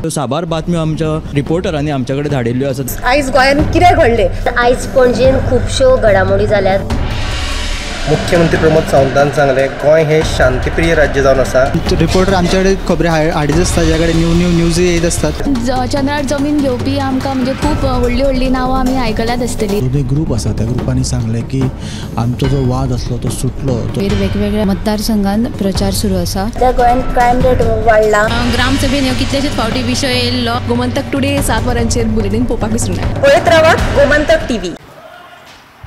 साबार बातम्यो आमच्या रिपोर्टरांनी आमचे कडेन धाडिल्ल्यो आसात. आयज गोंयांत कितें घडलें? आयज पणजेन खुबश्यो घडामोडी जाल्यात. मुख्यमंत्री प्रमोद सावंतान सांगलें, गोंय हे शांतिप्रिय राज्य जावन आसा. रिपोर्टर आमचे कडेन खबरी हाडीत आसता, ज्या कडेन न्यू न्यू न्यूज येत आसतात. चंद्रार जमीन घेवपी आमकां म्हणजे खूब व्हडली व्हडली नांवां आमी आयकल्यात आसतली. दोनूय ग्रूप आसा, त्या ग्रुपांनी सांगलें की आमचो जो वाद आसलो तो सुटलो. वेगवेगळ्या मतदारसंघान प्रचार सुरू आसा. त्या गोंयांत क्रायम रेट वाडला. ग्रामसभेन ह्यो कितलेशेच फावटी विशय येयल्लो. गोमंतक टुडे 7 वरांचेर बुलेटीन पळोवपाक विसरूं नाका. पळयत रावात गोमंतक टीव्ही.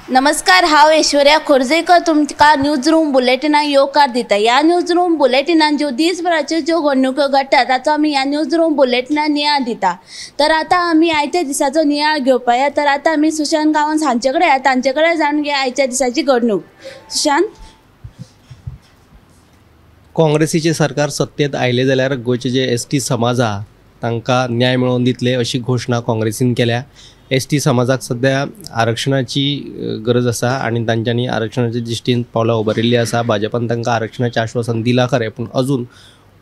नमस्कार, हांव ऐश्वर्या खोर्जेकर तुमकां न्यूज रूम बुलेटिनाक येवकार दिता. ह्या न्यूज रूम बुलेटिनान ज्यो दीसभराच्यो ज्यो घडणुको घडटा ताचो आमी ह्या न्यूज रूम बुलेटिनान नियाळ दिता. तर आतां आमी आयच्या दिसाचो नियाळ घेवपाक या. तर आतां आमी सुशांत गांवस हांचे कडेन तांचे कडेन जाणून घेया आयच्या दिसाची घडणूक. सुशांत, काँग्रेसीचें सरकार सत्तेत आयलें जाल्यार गोंयचे जे एस टी समाज आहा तांकां न्याय मेळोवन दितले अशी घोशणा काँग्रेसीन केल्या. एस टी समाजाक सद्या आरक्षणाची गरज आसा आनी तांच्यांनी आरक्षणाच्या दृश्टीन पावलां उबारिल्लीं आसा. भाजपान तांकां आरक्षणाचें आश्वासन दिलां खरें, पूण अजून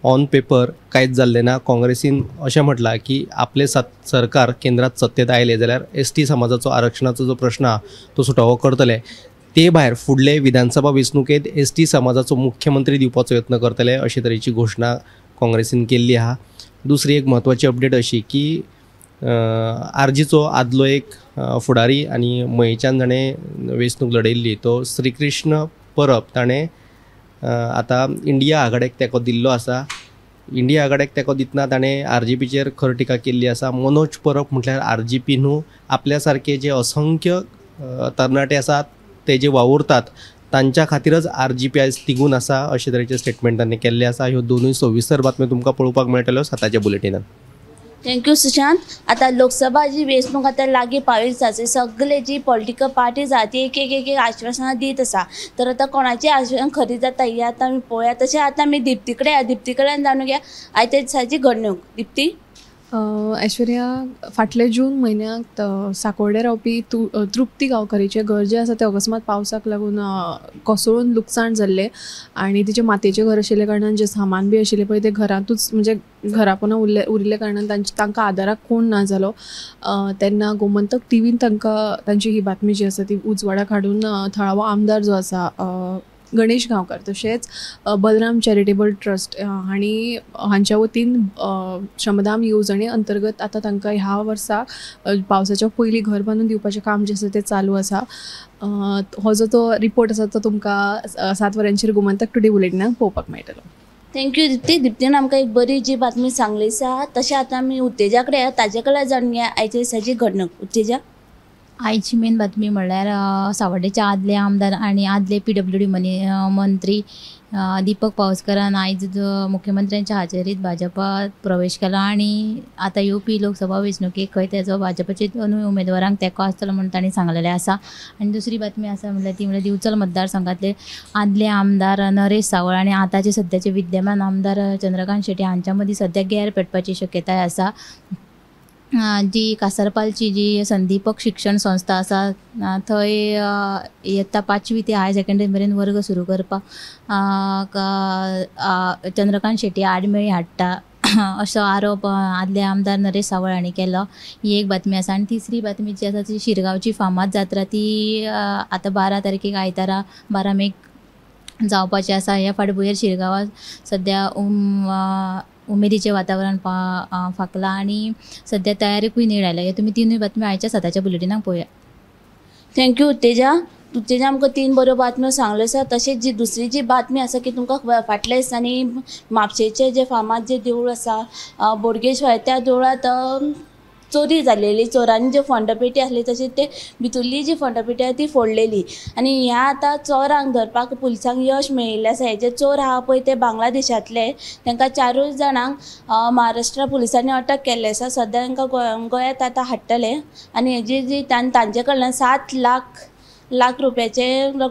ऑन पेपर कांयच जाल्लें ना. काँग्रेसीन अशें म्हटलां की आपलें सरकार केंद्रांत सत्तेत आयलें जाल्यार एस टी समाजाचो आरक्षणाचो जो प्रश्न आहा तो सुटावो करतले. ते भायर फुडले विधानसभा वेंचणुकेंत एस टी समाजाचो मुख्यमंत्री दिवपाचो यत्न करतले अशे तरेची घोशणा काँग्रेसीन केल्ली आहा. दुसरी एक म्हत्वाची अपडेट अशी की आरजीचो आदलो एक फुडारी आनी मयेच्यान ताणें वेंचणूक लडयल्ली तो श्रीकृष्ण परब ताणें आतां इंडिया आघाडेक तेंको दिल्लो आसा. इंडिया आघाडेक तेंको दितना ताणें आरजीपीचेर खर टिका केल्ली आसा. मनोज परब म्हटल्यार आरजीपी न्हू, आपल्या सारके जे असंख्य तरणाटे आसात ते जे वावुरतात तांच्या खातीरच आरजीपी आयज तिगून आसा अशे तरेचें स्टेटमेंट तांणी केल्लें आसा. ह्यो दोनूय सविस्तर बातम्यो तुमकां पळोवपाक मेळटल्यो 7च्या बुलेटिनान. Thank you Sushant. आतां लोकसभा जी वेंचणूक आतां लागीं पाविल्ली आसा, सगळे जी पॉलिटिकल पार्टीज आसा ती एक एक एक आश्वासनां दीत आसा. तर आतां कोणाचें आश्वासन खरी जाता हें आतां आमी पळोवया. तशें आतां आमी दिप्ती कडेन, दिप्ती कडेन जाणून घेया आयच्या दिसाची घडणूक. दिप्ती. ऐश्वर्या, फाटले जून म्हयन्याक साकोर्डे रावपी तृप्ती गांवकारीचें घर जें आसा तें अकस्मात पावसाक लागून कोसळून लुकसाण जाल्लें आनी तिचें मातयेचें घर आशिल्ल्या कारणान जें सामान बी आशिल्लें पळय तें घरांतूच म्हणजे घरापोना उरिल्ल्या कारणान तांकां आदाराक कोण ना जालो. तेन्ना गोमंतक टीव्हीन तांकां तांची ही बातमी जी आसा ती उजवाडाक हाडून थळावो आमदार जो आसा गणेश गांवकार तशेंच बलराम चॅरिटेबल ट्रस्ट हांणी हांच्या वतीन श्रमदान येवजणे अंतर्गत आतां तांकां ह्या वर्सा पावसाच्या पयलीं घर बांदून दिवपाचें काम जें आसा तें चालू आसा. हो जो तो रिपोर्ट आसा तो तुमकां 7 वरांचेर गोमंतक टुडे बुलेटिनाक पळोवपाक मेळटलो. Thank you Dipti. दिप्तीन आमकां एक बरी जी बातमी सांगली आसा. तशें आतां आमी उत्तेजा कडेन, ताजे कडेन जाणून घेया आयच्या दिसाची घडणूक. उत्तेजा. आयची मेन बातमी म्हणल्यार सावर्डेचे आदले आमदार आनी आदले PWD मंत्री दीपक पावसकरान आयज मुख्यमंत्र्यांच्या हाजेरीत भाजपात प्रवेश केला आनी आतां येवपी लोकसभा वेंचणुकेक खंय तेजो भाजपाचे दोनूय उमेदवारांक तेंको आसतलो म्हूण तांणी सांगलेलें आसा. आनी दुसरी बातमी आसा म्हणल्यार ती म्हणल्यार दिवचल मतदारसंघांतले आदले आमदार नरेश सावळ आनी आतांचे सद्याचे विद्यमान आमदार चंद्रकांत शेट्ये हांच्या मदीं सद्या गेर पेटपाची शक्यताय आसा. जी कासारपालची जी संदीपक शिक्षण संस्था आसा थंय इयत्ता 5वी ते हायर सेकंडरी मेरेन वर्ग सुरू करपाक चंद्रकांत शेट्ये आडमेळी हाडटा असो आरोप आदले आमदार नरेश सावळ हांणी केलो. ही एक बातमी आसा. आनी तिसरी बातमी जी आसा ती शिरगांवची फामाद जात्रा ती आतां 12 तारखेक आयतारा 12 मेक जावपाची आसा. ह्या फाटभुंयेर शिरगांवांत सद्या उमेदीचें वातावरण फांकलां आनी सद्या तयारीकूय नेट आयला. हे तुमी तिनूय बातम्यो आयच्या 7च्या बुलेटिनाक पळोवया. Thank you Utteja. Utteja आमकां 3 बऱ्यो बातम्यो सांगल्यो आसा. तशेंच जी दुसरी जी बातमी आसा की तुमकां फाटल्या दिसांनी म्हापशेचें जें फामाद जें देवूळ आसा बोडगेश्वर, त्या देवळांत चोरी जालेली, चोरांनी जे फंडपेटी आसली तशेंच ते भितुल्ली जी फंडपेटी आसा ती फोडलेली आनी ह्या आतां चोरांक धरपाक पुलिसांक यश मेळिल्लें आसा. हे जे चोर आहा पळय ते बांगलादेशांतले, तांकां 4 जाणांक महाराष्ट्र पुलिसांनी अटक केल्ले आसा. सद्या तांकां गोंयांत आतां हाडटले आनी हेजी जी तांचे कडल्यान 7 लाख रुपयाचे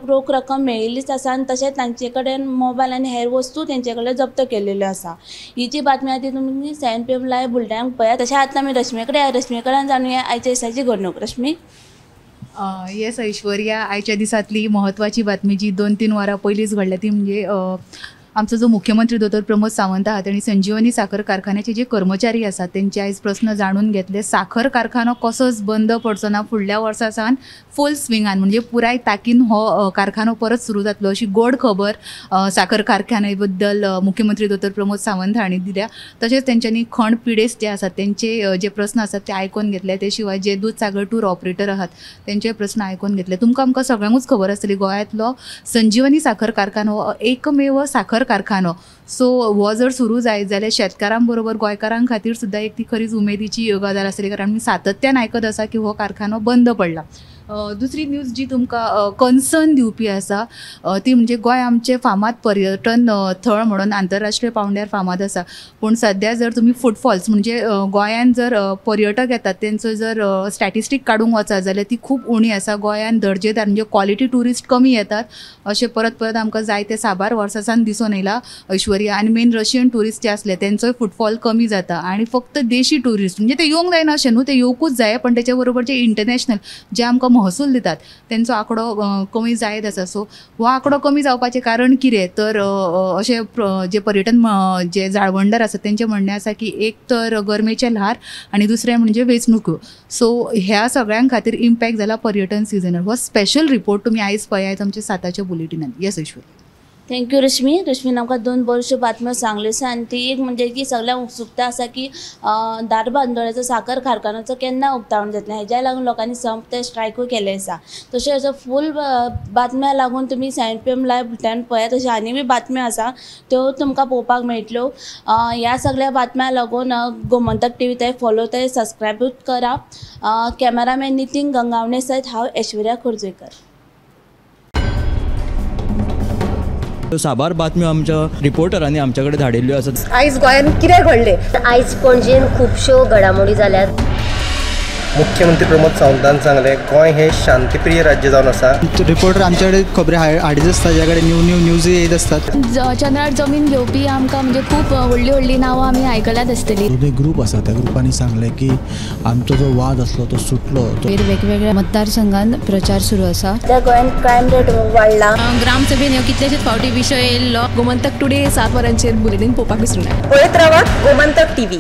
रोख रक्कम मेळिल्लीच आसा आनी तशेंच तांचे कडेन मोबायल आनी हेर वस्तू तेंचे कडल्यान जप्त केलेल्यो आसा. ही जी बातमी आसा ती तुमी 7 PM live बुलेटिनाक पळयात. तशें आतां आमी रश्मी कडेन, रश्मी कडेन जाणुया आयच्या दिसाची घडणूक. रश्मी. येस ऐश्वर्या, आयच्या दिसांतली म्हत्वाची बातमी जी 2-3 वरां पयलींच घडल्या ती म्हणजे आमचो जो मुख्यमंत्री दोतोर प्रमोद सावंत आहा तेणी संजीवनी साखर कारखान्याचे जे कर्मचारी आसात तेंचे आयज प्रस्न जाणून घेतले. साखर कारखानो कसोच बंद पडचो ना, फुडल्या वर्सा सावन फूल स्विंगान म्हणजे पुराय ताकीन हो कारखानो परत सुरू जातलो अशी गोड खबर साखर कारखान्या बद्दल मुख्यमंत्री दोतोर प्रमोद सावंत हांणी दिल्या. तशेंच तेंच्यांनी खण पिडेस्त जे आसात तेंचे जे प्रस्न आसात ते आयकून घेतले. ते शिवाय जे दूदसागर टूर ऑपरेटर आहात तेंचे प्रस्न आयकून घेतले. तुमकां आमकां सगळ्यांकूच खबर आसतली गोंयांतलो संजीवनी साखर कारखानो हो एकमेव साखर कारखानो. सो हो जर सुरू जायत जाल्यार शेतकारां बरोबर गोंयकारां खातीर सुद्दां एक ती खरीच उमेदीची गजाल आसतली, कारण आमी सातत्यान आयकत आसा की हो कारखानो बंद पडला. दुसरी न्यूज जी तुमकां कन्सर्न दिवपी आसा ती म्हणजे गोंय आमचें फामाद पर्यटन थळ म्हणून आंतरराष्ट्रीय पांवड्यार फामाद आसा, पूण सद्या जर तुमी फुटफॉल्स म्हणजे गोंयांत जर पर्यटक येतात तेंचो जर स्टॅटिस्टीक काडूंक वचत जाल्यार ती खूब उणी आसा. गोंयांत दर्जेदार म्हणजे क्वॉलिटी ट्युरिस्ट कमी येतात अशें परत परत आमकां जायते साबार वर्सां सावन दिसून येयला ऐश्वर्या. आनी मेन रशियन ट्युरिस्ट जे आसले तेंचोय फुटफॉल कमी जाता आनी फक्त देशी ट्युरिस्ट म्हणजे ते येवंक जायना अशें न्हू, ते येवकूच जाय, पण तेच्या बरोबर जे इंटरनॅशनल जे आमकां महसूल दितात तेंचो आंकडो कमी जायत आसा. सो हो आंकडो कमी जावपाचें कारण कितें तर अशें जे पर्यटन जे जाळवणदार आसा तेंचें म्हणणें आसा की एक तर गरमेचें ल्हार आनी दुसरें म्हणजे वेंचणुक्यो. सो ह्या सगळ्यां खातीर इम्पॅक्ट जाला पर्यटन सिजनार. हो स्पेशल रिपोर्ट तुमी आयज पळयात आमच्या 7च्या बुलेटिनान. येस ऐश्वर्या. Thank you रश्मी. रश्मीन आमकां दोन बऱ्योश्यो बातम्यो सांगल्यो आसा आनी ती एक म्हणजे की सगळ्यांक उत्सुकता आसा की धारबांदोड्याचो साखर कारखान्याचो केन्ना उक्तावण जातलें, हेज्या लागून लोकांनी संप ते स्ट्रायकूय केले आसा. तशें असो फूल बातम्या लागून तुमी 7 PM live बुलेटिनान पळयात. तशें आनी बी बातम्यो आसा त्यो तुमकां पळोवपाक मेळटल्यो. ह्या सगळ्या बातम्या लागून गोमंतक टीव्ही ते फॉलो ते सबस्क्रायबूय करा. कॅमेरामॅन नितीन गंगावणे सयत हांव ऐश्वर्या खोर्जुवेकर. साबार बातम्यो आमच्या रिपोर्टरांनी आमच्या कडेन धाडिल्ल्यो आसात. आयज गोंयांत कितें घडलें, आयज पणजेन खुबश्यो घडामोडी जाल्यात. मुख्यमंत्री प्रमोद सावंतान सांगलें गोंय हे शांतिप्रिय राज्य जावन आसा. रिपोर्टर आमच्या कडेन खबरी हाडीत आसता, ज्या कडेन न्यू न्यू न्यूज येत आसतात. चंद्रार जमीन घेवपी आमकां म्हणजे खूब व्हडली व्हडली नांवां आमी आयकल्यात आसतली. दोनूय ग्रूप आसा त्या ग्रुपांनी सांगलें की आमचो जो वाद आसलो तो सुटलो. वेगवेगळ्या मतदारसंघान प्रचार सुरू आसा. त्या गोंयांत क्रायम रेट वाडला. ग्रामसभेन ह्यो कितलेशेच फावटी विशय येयल्लो. गोमंतक टुडे 7 वरांचेर बुलेटीन पळोवपाक विसरूं नाका. पळयत रावात गोमंतक टीव्ही.